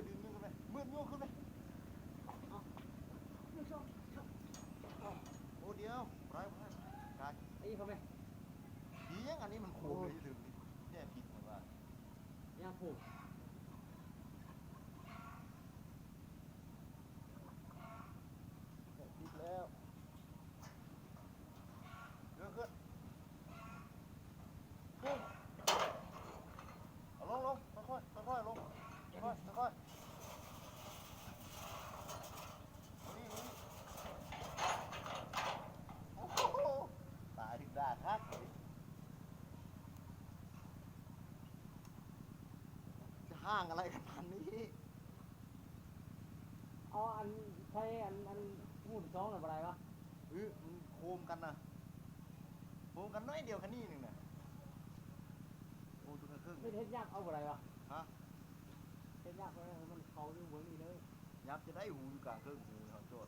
ດຶງຢູ່ຂຶ້ນໄປ ມືດຢູ່ຂຶ້ນໄປ ເອົາ ໂອ້ ດຽວ ບໍ່ໄດ້ ບໍ່ໄດ້ ກາຍ ຕີເຂົ້າໄປ ດີຫຍັງ ອັນນີ້ມັນໂຄ້ງເລີຍ ໂອ້ຍ ຢູ່ເທິງນີ້ ແນບຜິດໝົດວ່າ ຍາໂພ ແນບຜິດແລ້ວ ເດີນຂຶ້ນ ຂຶ້ນ ເອົາລົງ ລົງ ຄ່ອຍໆ ຄ່ອຍໆ ລົງ ຄ່ອຍໆ ຄ່ອຍໆ ໂອ້ໂຫ ຕາຍຖືກດ່າງຄັກ ຈະຫ່າງອະໄລກັນປານນີ້ ເອົາອັນ ໃສ່ອັນ ອັນ ຫູທີ່ສອງນັ້ນບໍ່ໄດ້ວະ? ອື ມັນໂຄມກັນນະ ໂຄມກັນໜ້ອຍດຽວ ຄັນນີ້ໜຶ່ງນະ ໂອ້ ຈຸດຄະເຄິ່ງ ເຮັດ ເຮັດຫຍັບເອົາບໍ່ໄດ້ວະ? ຮະ? ເຮັດຫຍັບໃຫ້ມັນເຂົ້າຢູ່ເບື້ອງນີ້ເລີຍ ຫຍັບຈະໄດ້ຫູຢູ່ກາງເຄິ່ງຊື່ ເຮົາຈອດ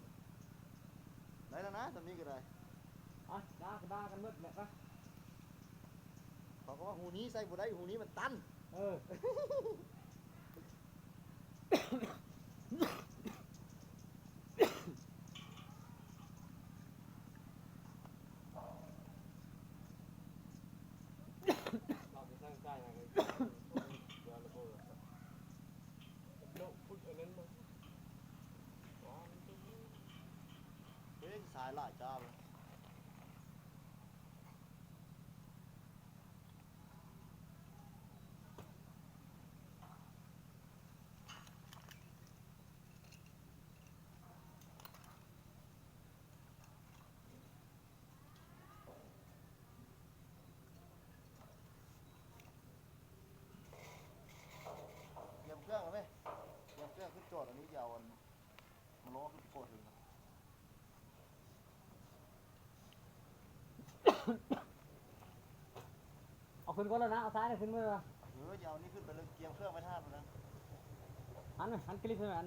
ໄດ້ແລ້ວນະ ສ່ຳນີ້ກໍໄດ້ ອະ ດ່າກໍດ່າກັນໝົດແຫຼະ ໄປ ເຂົາກໍວ່າຫູນີ້ໃສ່ບໍ່ໄດ້ ຫູນີ້ມັນຕັນ ເອີ ເອີ ສາຍຫຼາຍຈ້າເວີຍ. ກຽມເຄື່ອງແລ້ວເວີຍ ກຽມເຄື່ອງຂຶ້ນຈອດ ອັນນີ້ຈະເອົາອັນ ມາລໍຂຶ້ນໄປເກາະເທິງນະ ເອົາຂຶ້ນກ່ອນແລ້ວນະ ເອົາຊາຍຂຶ້ນເມືອ ເອີ ຈະເອົານີ້ຂຶ້ນໄປເລີຍ ກຽມເຄື່ອງໄປທ່າພຸ້ນນະ ຫັນ ຫັນກລິບໃຫ້ມັນ